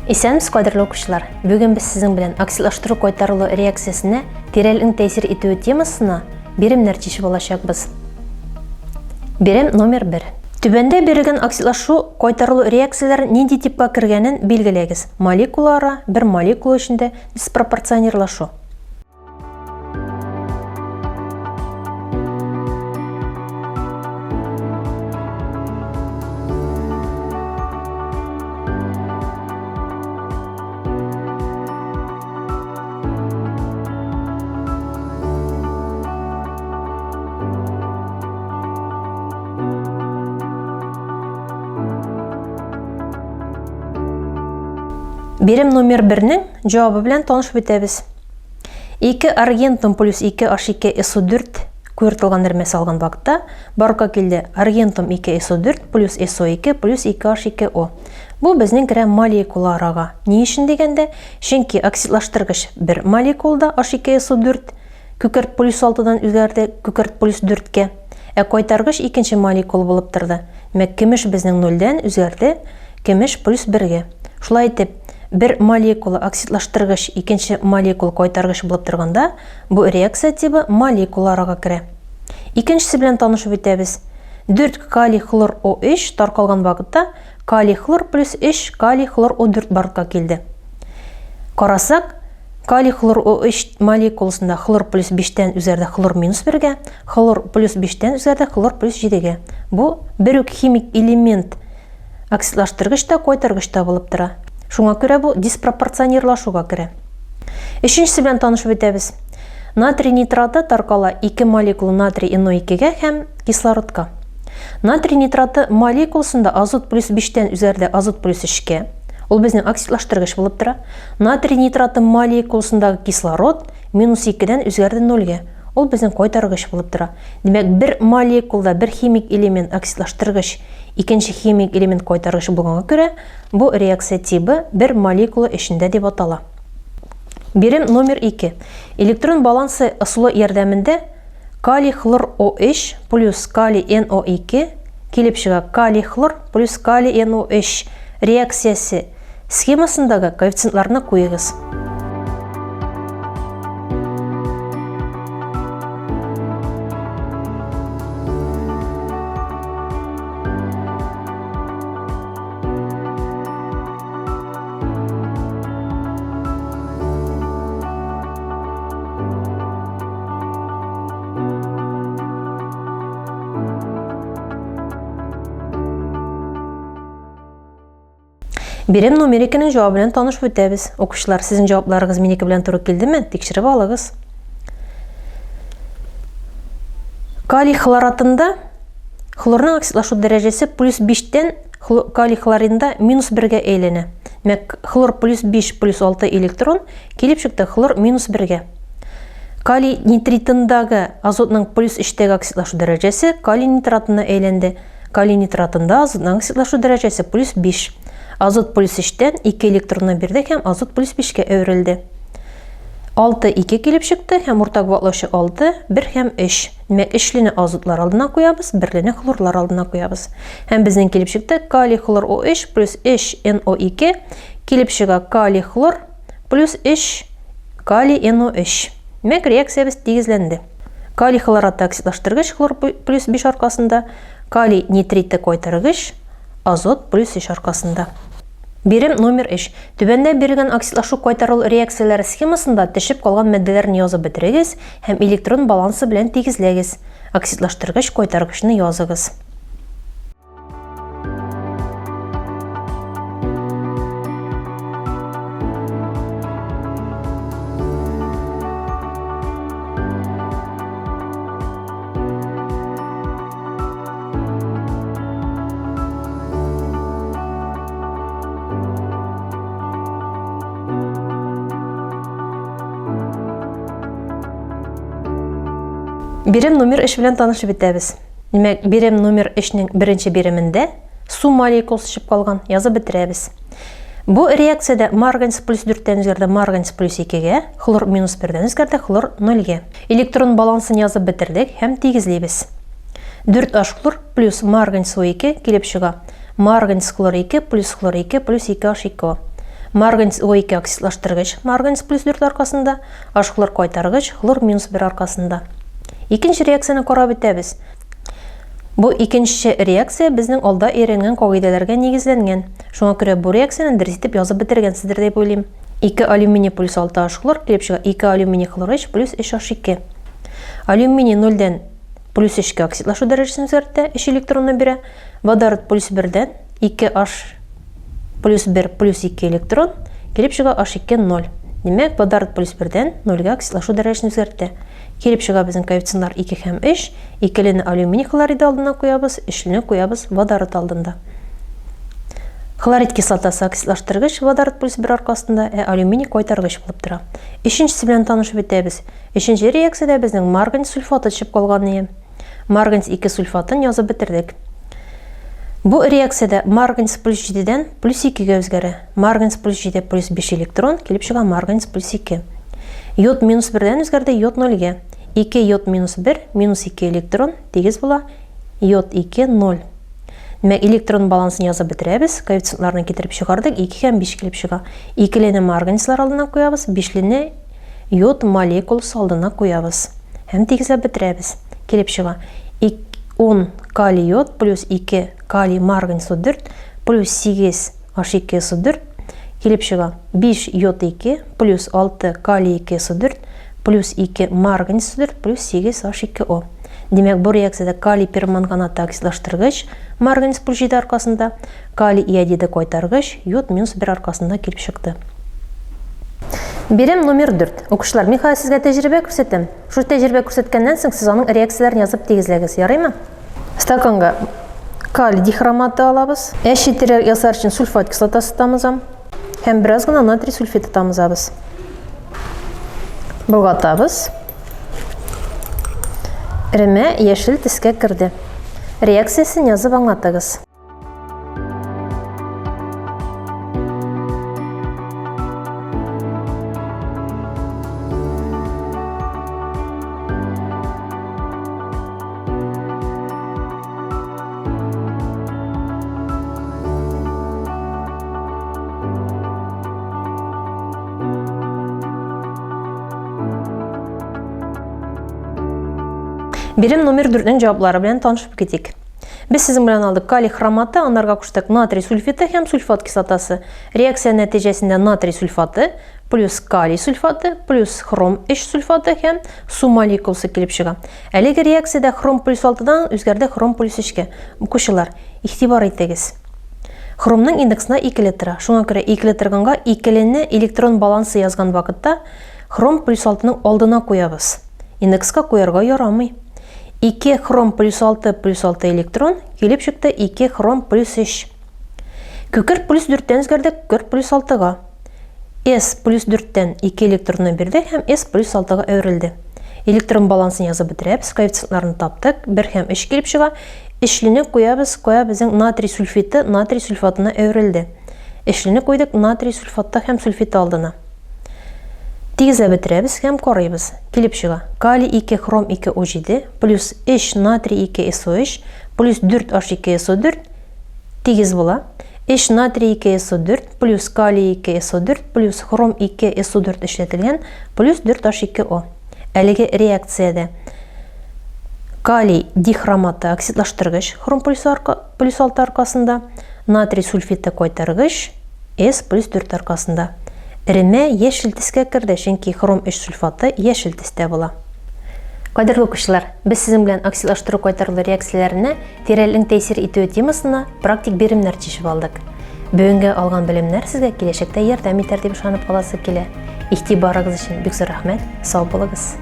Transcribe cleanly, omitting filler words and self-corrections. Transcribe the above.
Исәнмесез, кадерле укучылар! Бүген без сезнең белән оксидлаштыру кайтарылу реакциясенә тирәлекнең тәэсир итүе темасына биремнәр чишеп алачакбыз. Бирем номер 1. Түбәндә бирелгән оксидлашу кайтарылу реакцияләре нинди типка кергәнен билгеләгез. Молекулаара, бер молекула эчендә диспропорционирлашу. Бирем номер бернең җавабы белән танышып үтәбез. 2 аргентум плюс 2 H2 SO4 куертылган эрмәсе алган вакытта барлыкка килде аргентум 2 SO4 плюс SO2 плюс 2 H2O. Бу безнең керә молекула арага. Ни өчен дигәндә, чөнки оксидлаштыргыч бер молекулада H2 SO4 күкерт плюс 6-дан үзгәрде күкерт плюс 4-кә, ә кайтаргыч икенче молекула булып торды. Димәк, көмеш безнең нольдән үзгәрде көмеш плюс 1-гә. Шулай итеп, бер молекула оксидлаштыргыч, икенче молекула кайтаргыч булып торганда, бу реакция тибы молекулаарага керә. Икенчесе белән танышып үтәбез. 4 калий хлор О3 таркалган вакытта калий хлор плюс 3 калий хлор О4 барлыкка килде. Карасак, калий хлор О3 молекуласында хлор плюс 5-тән үзгәрде хлор минус 1-гә, хлор плюс 5-тән үзгәрде хлор плюс 7-гә. Бу бер үк химик элемент Оксидлаштыргыч та, кайтаргыч та булып тора. Шуңа күрә бу диспропорционирлашуга керә. Өченчесе белән танышып үтәбез. Натрий нитраты таркала ике молекула натрий NO2-гә һәм кислородка. Натрий нитраты молекуласында азот плюс 5-тән үзгәрде азот плюс 3-кә. Ул безнең оксидлаштыргыч булып тора. Натрий нитраты молекуласындагы кислород минус 2-дән үзгәрде 0-гә. Ул безнең кайтаргыч булып тора. Димәк, бер молекулада бер химик элемент оксидлаштыргыч Икенче химик элемент кайтаргыч булганга күрә, бу реакция тибы бер молекула эчендә дип атала. Бирем номер 2. Электрон балансы ысулы ярдәмендә калий хлор OH плюс калий NO2 килеп чыга калий хлор плюс калий NOH реакциясе схемасындагы коэффициентларны куегыз. Бирем номер 2-нең җавабы белән танышып үтәбез. Укучылар, сезнең җавапларыгыз минеке белән туры килдеме? Тикшереп алыгыз. Калий хлоратында хлорның оксидлашу дәрәҗәсе плюс 5-тән калий хлоридында минус 1-гә әйләнә. Димәк, хлор плюс 5 плюс 6 электрон килеп чыкты хлор минус 1-гә. Калий нитритындагы азотның плюс 3-тәге оксидлашу дәрәҗәсе калий нитратына әйләнде. Калий нитратында азотның оксидлашу дәрәҗәсе плюс 5. Азот плюс 3-тән 2 электронны бирде һәм азот плюс 5-кә әверелде. 6 2 килеп чыкты һәм уртак ваклаучы 6, 1 һәм 3. Димәк, өчлене азотлар алдына куябыз, берлене хлорлар алдына куябыз. Һәм безнең килеп чыкты калий хлор OH плюс 3 NO2 килеп чыга калий хлор плюс 3 калий NO3. Димәк, реакциябез тигезләнде. Калий хлораты оксидлаштыргыч хлор плюс 5 аркасында, калий нитриты кайтаргыч азот плюс 3 аркасында. Бирем номер 3. Түбәндә бирелгән оксидлашу кайтарылу реакцияләре схемасында төшеп калган матдәләрне язып бетерегез һәм электрон балансы белән тигезләгез. Оксидлаштыргыч кайтаргычны языгыз. Бирем номер 3 белән танышып үтәбез. Димәк, бирем номер 3-нең беренче биремендә су молекуласы төшеп калган, язып бетерәбез. Бу реакциядә марганец плюс 4-тән үзгәрде марганец плюс 2-гә, хлор минус 1-дән үзгәрде хлор 0-гә. Электрон балансын язып бетердек һәм тигезлибез. 4 H хлор плюс марганец О2 килеп чыга. Марганец хлор 2 плюс хлор 2 плюс 2 H2O. Марганец О2 оксидлаштыргыч марганец плюс 4 аркасында, H хлор кайтаргыч хлор минус 1 аркасында. Икенче реакцияне карап үтәбез. Бу икенче реакция безнең алда өйрәнгән кагыйдәләргә нигезләнгән. Шуңа күрә бу реакцияне дөрес итеп язып бетергәнсездер дип уйлыйм. 2 алюминий плюс 6 H хлор килеп чыга 2 алюминий хлор 3 плюс 3 H2. Алюминий 0-дән плюс 3-кә оксидлашу дәрәҗәсен үзгәртә, 3 электронны бирә. Водород плюс 1-дән 2 H плюс 1 плюс 2 электрон килеп чыга H2 0. Димәк, водород плюс 1-дән 0-гә оксидлашу дәрәҗәсен үзгәртә. Килеп чыга безнең коэффициентлар 2 һәм 3. Икелене алюминий хлориды алдына куябыз, өчлене куябыз водород алдында. Хлорид кислотасы оксидлаштыргыч водород плюс 1 аркасында, ә алюминий кайтаргыч булып тора. Өченчесе белән танышып үтәбез. Өченче реакциядә безнең марганец сульфаты төшеп калган ие. Марганец 2 сульфатын язып бетердек. Бу реакциядә марганец плюс 7-дән плюс 2-гә үзгәрә. Марганец плюс 7 плюс 5 электрон килеп чыга марганец плюс 2. Йод минус 1-дән үзгәрде йод 0-гә. 2 йод минус 1 минус 2 электрон тигез була йод 2 0. Димәк, электрон балансын язып бетерәбез, коэффициентларны китереп чыгардык, 2 һәм 5 килеп чыга. Икелене марганецлар алдына куябыз, бишлене йод молекуласы алдына куябыз. Һәм тигезләп бетерәбез. Килеп чыга. 10 калий йод плюс 2 калий марганец 4 плюс 8 H2 SO4 килеп чыга. 5 йод 2 плюс 6 калий 2 SO4 плюс 2 марганец 4 плюс 8 H2O. Димәк, бу реакциядә калий перманганаты оксидлаштыргыч марганец плюс 7 аркасында, калий иодиды кайтаргыч йод минус 1 аркасында килеп чыкты. Бирем номер 4. Укучылар, мин хәзер сезгә тәҗрибә күрсәтәм. Шул тәҗрибә күрсәткәннән соң сез аның реакцияләрен язып тигезләгез, ярыймы? Стаканга калий дихроматы алабыз. Әче тирә ясар өчен сульфат кислотасы тамызам. Һәм бераз гына натрий сульфиты тамызабыз. Болгатабыз. Эремә яшел төскә керде. Реакциясен язып аңлатыгыз. Бирем номер 4-нең җаваплары белән танышып китик. Без сезнең белән алдык калий хроматы, анарга куштык натрий сульфиты һәм сульфат кислотасы. Реакция нәтиҗәсендә натрий сульфаты плюс калий сульфаты плюс хром 3 сульфаты һәм су молекуласы килеп чыга. Әлеге реакциядә хром плюс 6-дан үзгәрде хром плюс 3-кә. Укучылар, игътибар итегез. Хромның индексына икеле тора. Шуңа күрә икеле торганга икелене электрон балансы язган вакытта хром плюс 6-ның алдына куябыз. Индекска куярга ярамый. 2 хром плюс 6 плюс 6 электрон килеп чыкты 2 хром плюс 3. Күкерт плюс 4-тән үзгәрде күкерт плюс 6-га. S плюс 4-тән 2 электронны бирде һәм S плюс 6-га әверелде. Электрон балансын язып бетерәбез, коэффициентларны таптык, 1 һәм 3 килеп чыга. Өчлене куябыз, куя безнең натрий сульфиты натрий сульфатына әверелде. Өчлене куйдык натрий сульфаты һәм сульфиты алдына. Тигезләп бетерәбез һәм карыйбыз. Килеп чыга. Калий 2 хром 2 О7 плюс 3 натрий 2 СО3 плюс 4 H2 СО4 тигез була. 3 натрий 2 СО4 плюс калий 2 СО4 плюс хром 2 СО4 эшләтелгән плюс 4 H2О. Әлеге реакциядә калий дихроматы оксидлаштыргыч хром плюс 6 аркасында, натрий сульфиты кайтаргыч С плюс 4 аркасында. Эремә яшел төскә керде, чөнки хром 3 сульфаты яшел төстә була. Кадерле укучылар, без сезнең белән оксидлаштыру кайтарулы реакцияләренә тирәлең тәэсир итүе темасына практик биремнәр чишеп алдык. Бүгенге алган белемнәр сезгә киләчәктә ярдәм итәр дип ышанып каласы килә. Игътибарыгыз өчен бик зур рәхмәт. Сау булыгыз.